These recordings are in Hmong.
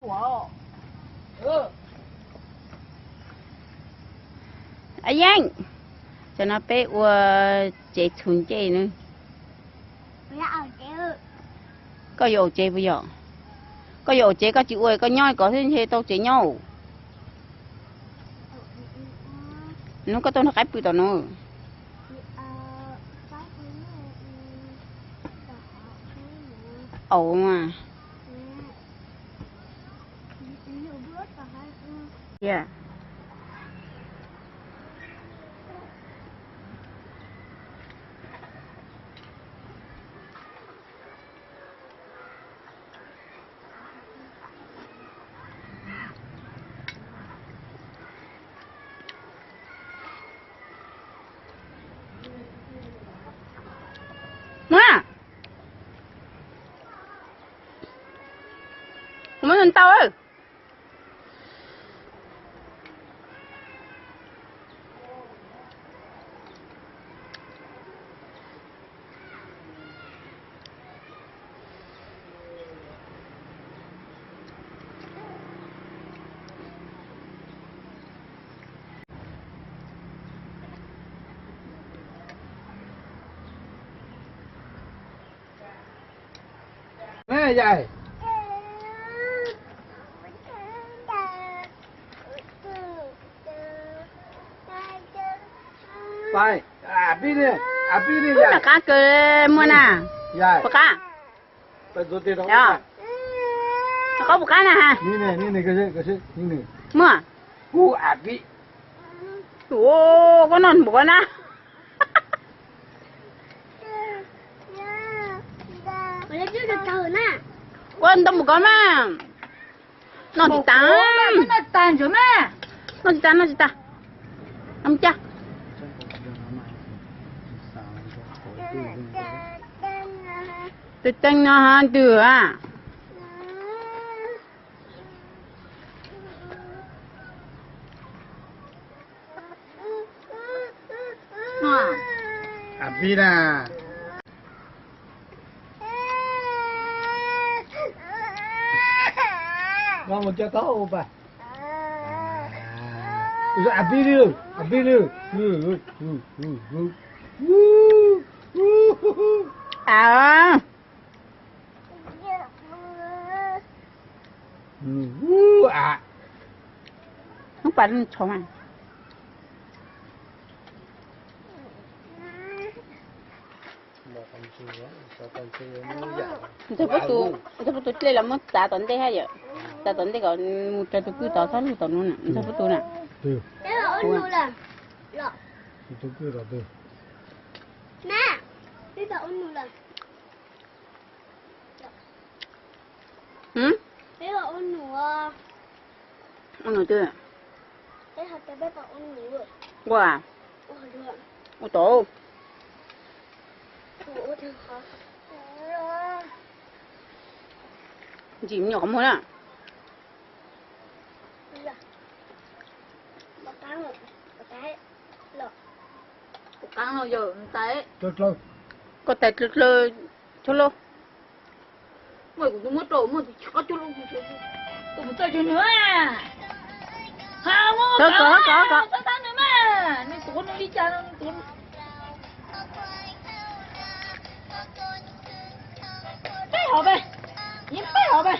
A Yeej, tam no peb ua tsev txhuv ncej na. Koj yuav ua tsev puas yog? Koj yuav ua tsev koj tsis ua, koj nyob kom xwb ntshe tau tsev nyob. Hnub koj tuaj nrog qaib pw tom no. Au mas. Muab, kuv muab ntau. Pais, pib li, pib li. Ub, yam qab kawg muaj na. Puas qab? Qab puas qab na ha? Muaj. Ua, koj noj npaum ko na. Ua ntau npaum ko mas. Noj tsis tas. Noj tsis tas, noj tsis tas. Noj caj. Tus teeb no ha twg a? Pib na. Pib li, pib li. Hnub pas tshov mas. Ntxawg puab tus dlej los muab txav tom ntej hab yom. Txav tom ntej kom mus raws tus kwj tod txhob lug tom nuav na, ntxawg puab tus na. Ua num twg? Ua, ua tau. Ntsim me nyuam qhov muag na. Koj tais dlaws dlaws, tshuab lauj. Muaj kuv muab rau, muaj tus tsis qab tshuab lauj, tus mus txawj tshuab nws. Kov, kov, kov, kov. Txawj tab nws mas, nws tuav nws li cas no nws tuav. Peb hov pe, yeej peb hov pe.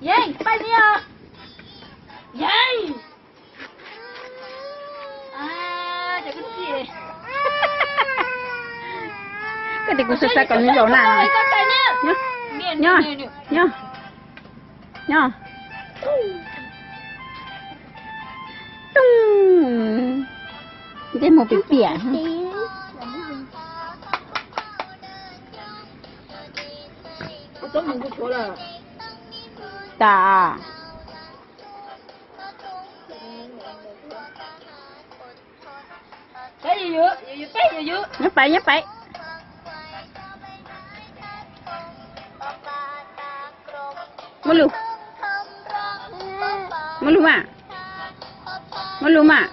Yeej peb ni os. Yeej. Koj tias kuv xav xav kom nws zaum na. Nyob, nyob, nyob. Ntsej muag piam piam. Tas. Nyob pais, nyob pais. Muaj lus, muaj lus mas, muaj lus mas.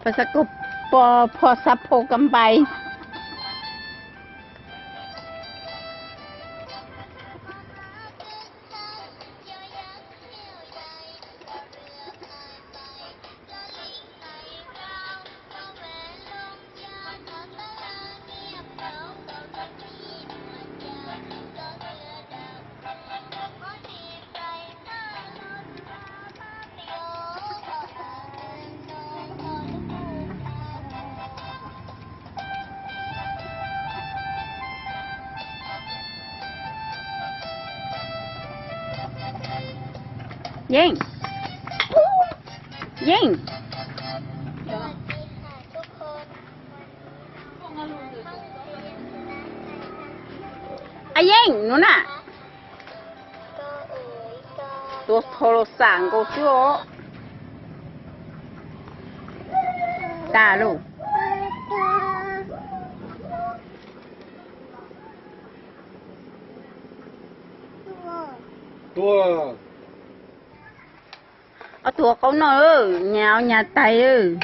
Pha xa kub pos, pho xa pho ka npai. Yeej, Yeej, a Yeej nub na. Tua tho los xam nkaus xwb os. Tas lauj. Ob tug ua qaub noj, nyas ua nyas tais,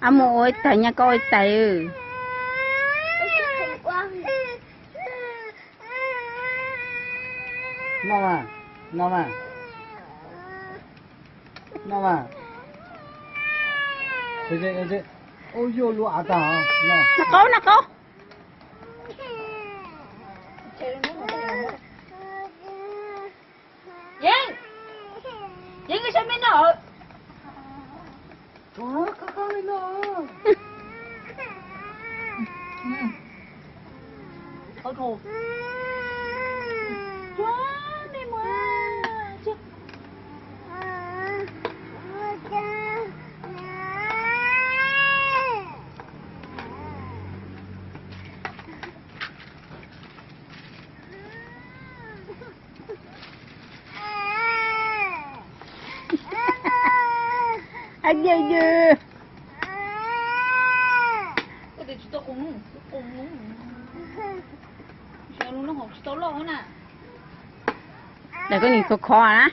ab mus ua ib tais, nyas koj ua ib tais. Noj mas, noj mas, noj mas. Ua yuav luag av tag. Noj qaub, noj qaub. Yeej, Yeej, koj saib me noj. Ab yawg yawg. Daim koj nim khov khov na.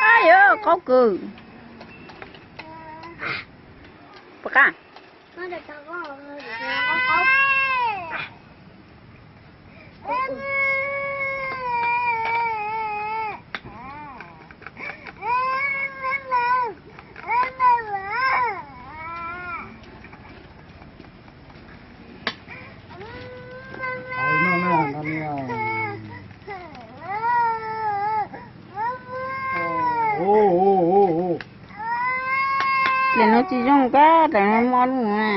Ab yawg, qaub kawg. Puas qab? Ces no tsis zoo kab tas mob lub na.